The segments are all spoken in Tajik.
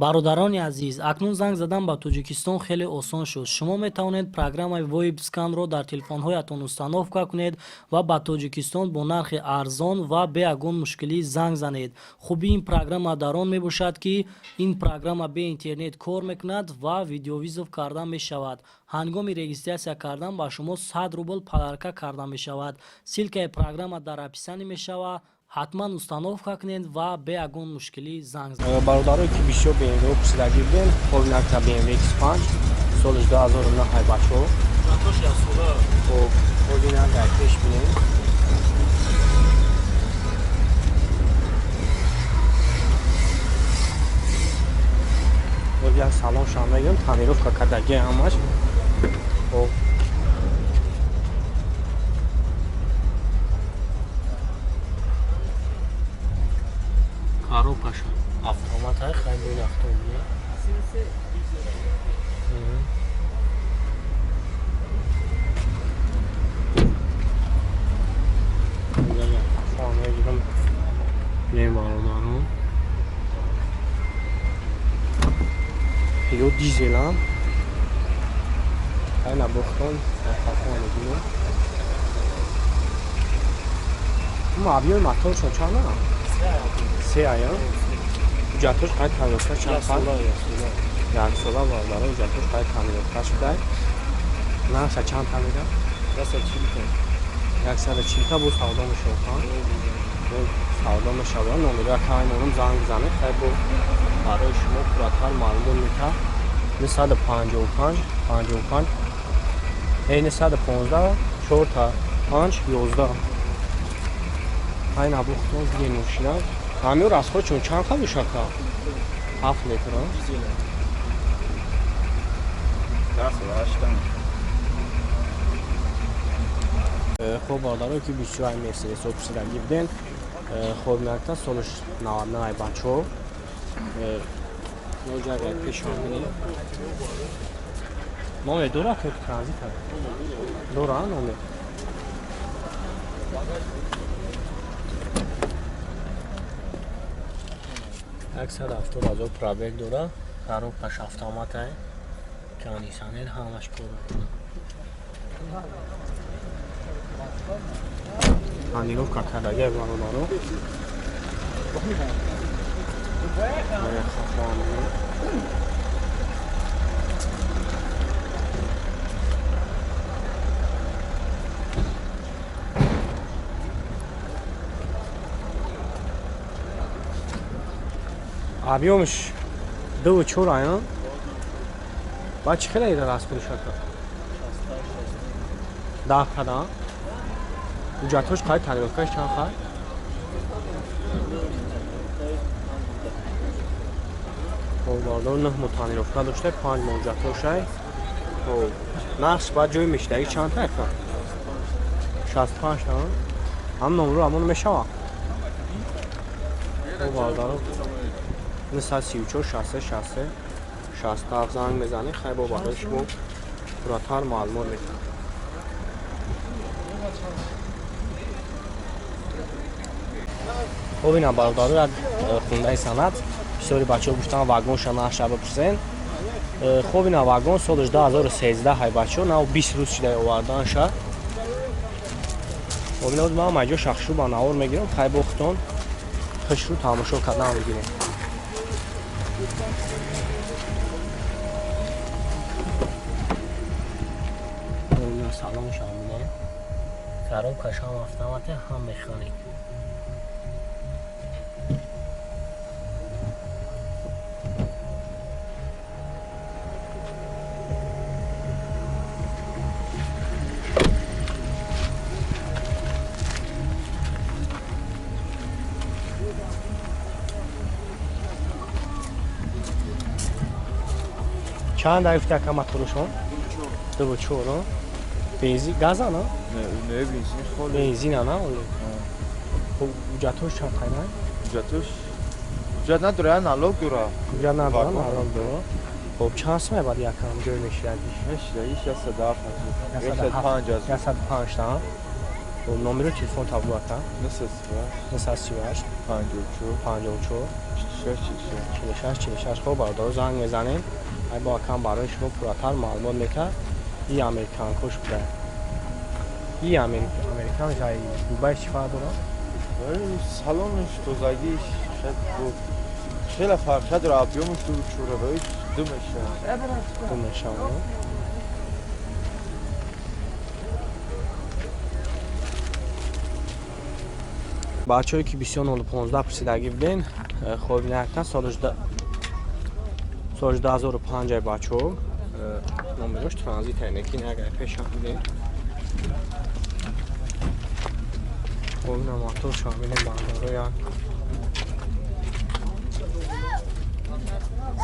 Бародарони азиз, акнун занг задан ба Тоҷикистон хеле осон шуд. Шумо метавонед программаи VoIP-сканро дар телефонҳоятон установка кунед ва ба Тоҷикистон бо нархи арзон ва бе ягон мушкилӣ занг занед. Хубии ин программа дар он мебошад, ки ин программа бе интернет кор мекунад ва видеовызов карда мешавад. Ҳангоми регистрация кардан ба шумо 100 рубл подарка карда мешавад. Ссылкаи программа дар описание мешавад. Ҳатман установка кунед ва бе ягон мушкилӣ занг занед. Бародарое ки бисёр BMW пурсидагӣ будем, хоб инакта BMW X5 солиш 2009 ҳай бачаҳо. Хоб, хоб инак дар пеш бинем. Хоб як салон шам мегирем, тонировка кардагӣ ҳамаш. Хоб Коробкаша автомат ҳай, хай бин автомобил. Мегирам ё дизелам. Хай набохтон, хафон мегирам. Ма объёми моторшон чанд? Се ая? Ҳуҷҷатҳош қайд тонировка чанд қад? Як сола бародаро ҳуҷҷатҳош қайд тонировка шудай. Нархша чанд та мега? 140 та бо савдо мешавад. Савдо мешавад. Номеро якам монум занг бизанед, хай бо барои шумо пурратар маълумот мета. 955 55 915 4 та 5 11. Ҳай набухтон диге мошина. Ҳамин расход чун чанд қа мешавад? 7 литр. Хоб бародарое ки бисёр ай Мерседесҳо пурсидагӣ буден, хоб инакта солиш 99 ай бачаҳо. Ноҷагай пешон бинем. Номер дора ки транзит дора номер? 170 000 пробег дора. Коробкаш автомат ай. Кондиционер ҳамаш кор мекунад. Тонировка кардагӣ бародаро. Объёмш 2,4 ая. Ба чӣ хеле ира расход шака? 10 када. Ҳуҷҷатҳош қайд тонировкаш чанд хай? Хоб бародаро 9 моҳ тонировка дошта, 5 моҳ ҳуҷҷатҳош ай. Хоб нархш баъд ҷои мешидагӣ чанд та ка? 65 та. Ҳам номро ҳамон мешава. Хоб бародаро 934 63 63 67 занг мезанед, хай бо барои шумо пурратар маълумот метаҳам. Хоб ина бародаро як хундаи санъат. Бисёри бачаҳо гуфтан вагонша нархша бипурсен. Хоб ина вагон солиш 2013 ҳай бачаҳо, нав 20 рӯз шидай оварданша. Хоб ина ман маҷо шахшу ба навор мегирам, хай бо худтон хушрӯ тамошо кардан мегирем. Салон шам бинем. Коробкаш ҳам автомат, ҳам механик. Чанд ай гуфти ака моторушон? 2,4. Бензин газа на? Не, бензин холи. Бензина на? Хоб ҳуҷҷатҳош чанд қайнай? Ҳуҷҷатҳош ҳуҷҷат надора, я налог дора. Ҳуҷҷат надора, налог дора. Хоб чанд сум баъд якам ҷой мешидагиш? Мешидагиш 107 105. 105 та. Хоб номеро телефон табу ака? 938 938 54 54 46 46. 46 46. Хоб, бародаро, занг мезанем, ай бо акам барои шумо пурратар маълумот мекард. И американкош буда, и американш ай Дубай чӣ фарқ дорад? Салонш тозагиш шад буд. Хеле фарқ дорад, объёмаш ду чура ду мешавад. Ду мешавад. Бачаҳое ки бисёр 015 пурсидагӣ буден, хоб, инакта соли 2005 бачаҳо, номерош транзит ки агар пешам бидем. Хоб, ина моторшам бинем, бародаро, як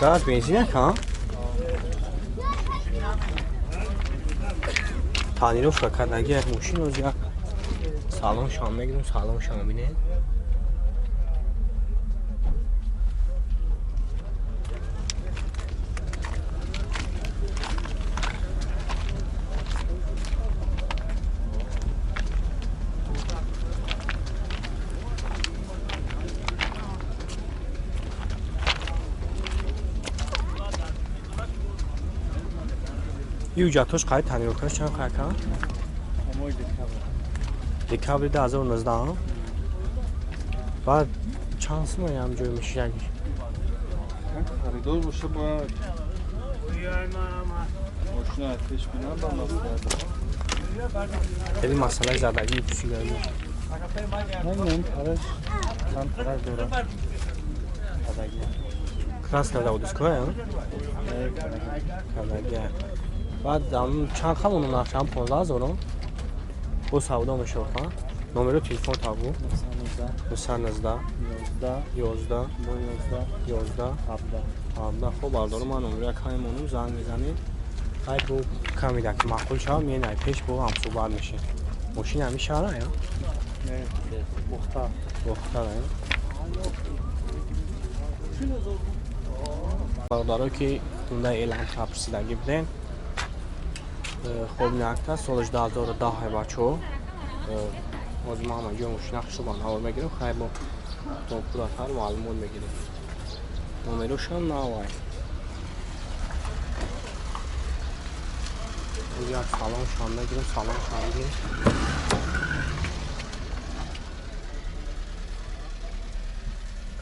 газ бензин ка тонировка кардаги як мошин. Оз як салоншам мегирем, салоншам бинем. И ҳуҷҷатҳош қайд тонировкаш чанд қай ка? Декабри 2019. Баъд чанд сума ям ҷой мешиягиш? Харидор боша, бояд мошина пеш бинам ба маслиҳат. Хеле масъалаи задагӣ пусидаги. Намедонам, параш чанд параш дорад. Задагӣ. Краска заводская? Кардагӣ. Баъд чанд хамону нархшам 15 000 бо савдо мешавад. Номеро телефон табу? 919 11 11 17. Хоб, бародаро, ман номеро каме монум, занг мезанем. Хай, бо камида ки маъқул шавад, менай пеш бо ҳамсӯҳбат мешем. Мошин ҳами шаҳра я? Бохтар. Бохтар. Бародаро, ки Хундай Элантра пурсидагӣ будем, хоб, инакта солаш 2010 бачаҳо. Ҳозир ман ҳама ҷои мошина хушро навор мегирем, хай, бо пурратар маълумот мегирем. Номерошам навай. Як салоншам мегирем, салоншам бигирем.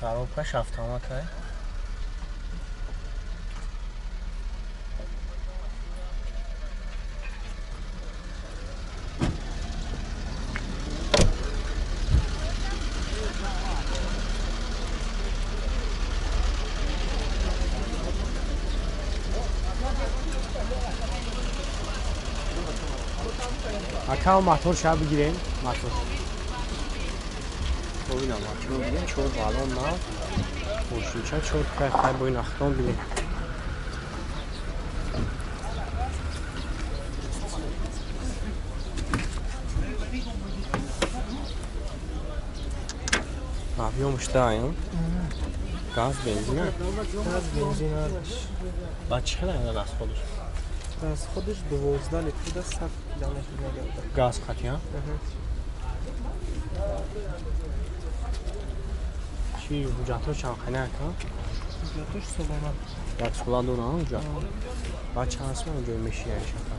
Коробкаш автоматай. Ака, мотор ша бигирем, мотор. Бубинам, мотор бигирем, чор баллон на. Мошинча чор кай хай бо ин ахтон бинем. Объёмш да, газ бензин? Газ бензин. Ба чӣ хела расходаш? Расходаш 12 литр да 100 километр мегардад. Газ қатия? Чӣ, ҳуҷҷатҳо чанд қайна, ака? Ҳуҷҷатош солона. Як сола дора ҳуҷҷат. Ба чанд сум ҷой мешияш, ака?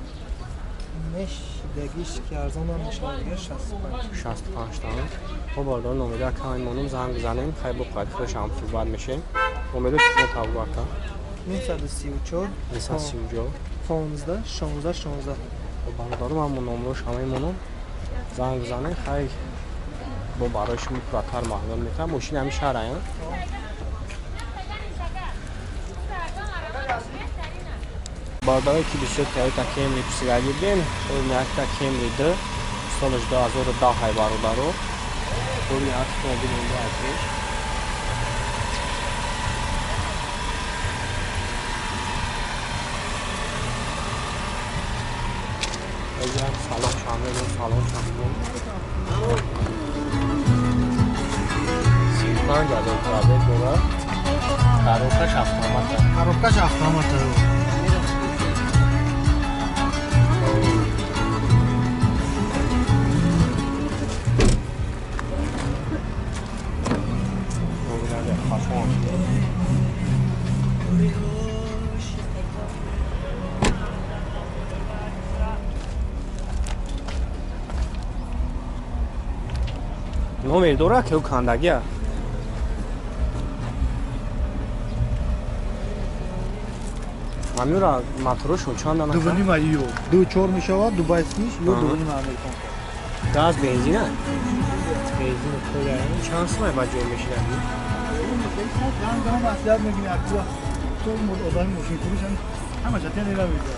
Мешидагиш ки арзонам мешавад, дигар 65. 65 та. Хоб, бародаро, номеро ака мемонам, занг бизанем, хай, бо қайд худаш ҳам суҳбат мешем. Номеро телефон табу, ака? 934 934 15 16 16. Бародаро, ман номерош ҳама мемонам, занг бизанем, хай, бо барои шумо пурратар маълумот метавам. Мошини ҳами шаҳр ая? Бародарое ки бисёр Toyota Camry пурсидагӣ будем, якта Camry д солаш 2010 ай, бародаро. Хуб, автомобил инҷо пеш. Салон шамил, салон шамил. 35 000 пробег дорад. Коробкаш автомат. Коробкаш автомат. Номер дора ки ӯ кандагия? Ҳамюра моторошон чанд дана? Дувнима ё ду чор мешавад, дубайскиш ё дувнима американка. Газ, бензина? Бензин коля. Чанд сомай ба ҷой мешинад? Маслиҳат мегирӣ, аква то одами мошинфурӯш ҳамаша тенера мегирад.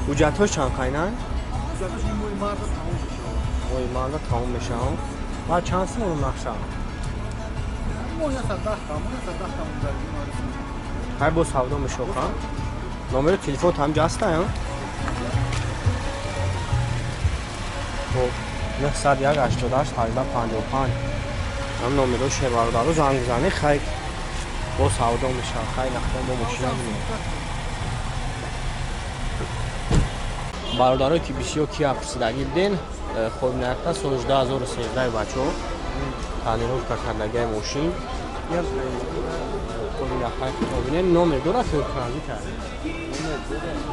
Ҳуҷҷатҳош чанд қайнан? Ҳуҷҷатҳош моҳи марта тамом мешавад. Моҳи марта тамом мешавад. Баъд чанд сом нақша? Моҳ 110 тамон, 110 тамон дар. Ҳай, бо савдо мешоха. Номери телефон ҳамҷа ҳаста? Хоб, 901 88 18 55 ҳам номеро шербародаро занг бизанӣ, хай, бо савдо мешавад. Хай, нахта бо мошина бинем. Бародарое ки бисёр кия пурсидагӣ буден, хоб, нархта соли 2013, бачаҳо, тонировка кардагиаи мошин. Хоб, нахай бинем, номер дорад ки транзита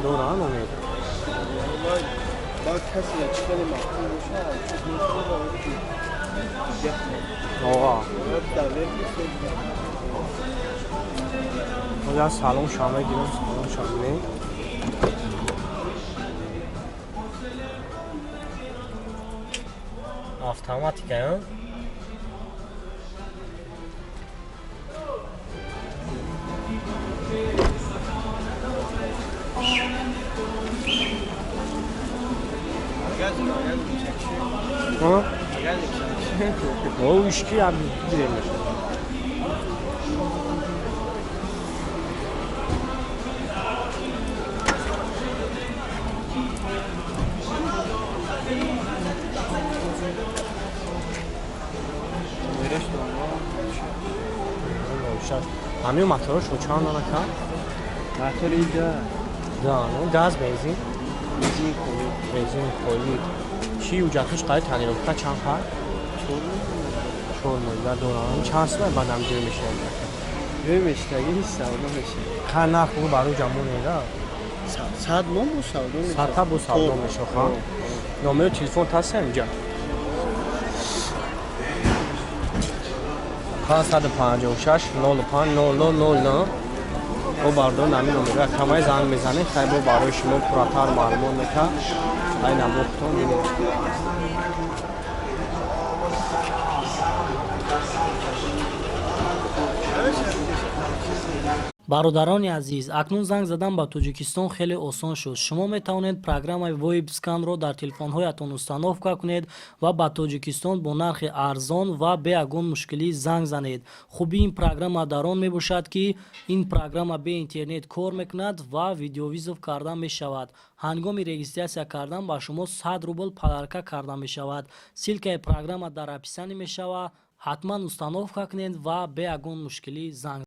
дора номер. Баъд касе чӣ хеле маъқул бошад. Оға. Оҷа салон шама гирем, салон шама. Автоматика, а? О, ишки ям гирем. Ҳамин моторошо чанд дона ка? Мотори да. Да, ну газ, бензин? Бензин холи. Бензин холи. Чӣ, ҳуҷҷатош қайд, тонировка чанд қад? Чор мӯзда дорам. Чанд сомай баъдам ҷой мешавад? Ҷой мешидаги савдо мешавад. Ха, нарх бу барои ҷамон неда. 100 ном бо савдо мешавад. Садта бо савдо мешавад. Номери телефон таста инҷа? 556 05 00 00. Бо бардор нами номера камай занг мезанед, хай, бо барои шумо пурратар маълумот мека. Ай, намохтон бинед. Бародарони азиз, акнун занг задан ба Тоҷикистон хеле осон шуд. Шумо метавонед программаи VoIP-Scan-ро дар телефонҳоятон установка кунед ва ба Тоҷикистон бо нархи арзон ва бе ягон мушкилӣ занг занед. Хубии ин программа дар он мебошад, ки ин программа бе интернет кор мекунад ва видеовызов карда мешавад. Ҳангоми регистрация кардан ба шумо 100 рубл подарка карда мешавад. Ссылкаи программа дар описание мешавад. Ҳатман установка кунед ва бе ягон мушкилӣ занг.